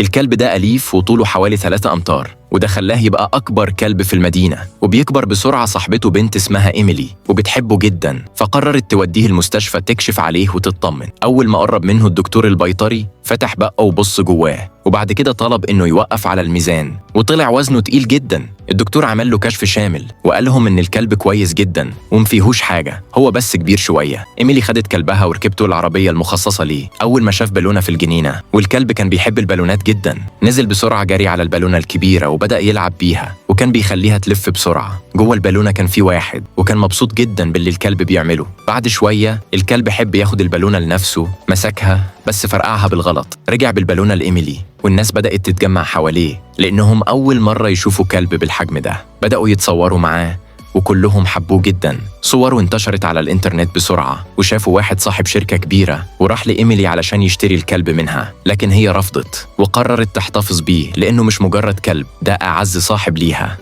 الكلب ده أليف وطوله حوالي 3 أمتار، وده خلاه يبقى أكبر كلب في المدينة. وبيكبر بسرعة. صاحبته بنت اسمها إيميلي وبتحبه جدا، فقررت توديه المستشفى تكشف عليه وتطمن. أول ما قرب منه الدكتور البيطري فتح بقه وبص جواه، وبعد كده طلب إنه يوقف على الميزان، وطلع وزنه تقيل جدا. الدكتور عمل له كشف شامل وقال لهم إن الكلب كويس جدا ومفيهوش حاجة، هو بس كبير شوية. إيميلي خدت كلبها وركبته العربية المخصصة ليه. أول ما شاف بالونة في الجنينة، والكلب كان بيحب البالونات جدا، نزل بسرعة جري على البالونة الكبيرة وبدأ يلعب بيها، وكان بيخليها تلف بسرعة. جوه البالونة كان في واحد، وكان مبسوط جدا باللي الكلب بيعمله. بعد شوية الكلب حب ياخد البالونة لنفسه، مسكها بس فرقعها بالغلط. رجع بالبالونة لإيميلي، والناس بدأت تتجمع حواليه لأنهم أول مرة يشوفوا كلب بالحجم ده. بدأوا يتصوروا معاه وكلهم حبوه جدا. صوره انتشرت على الإنترنت بسرعة، وشافوا واحد صاحب شركة كبيرة وراح لإيميلي علشان يشتري الكلب منها، لكن هي رفضت وقررت تحتفظ بيه لأنه مش مجرد كلب، ده أعز صاحب ليها.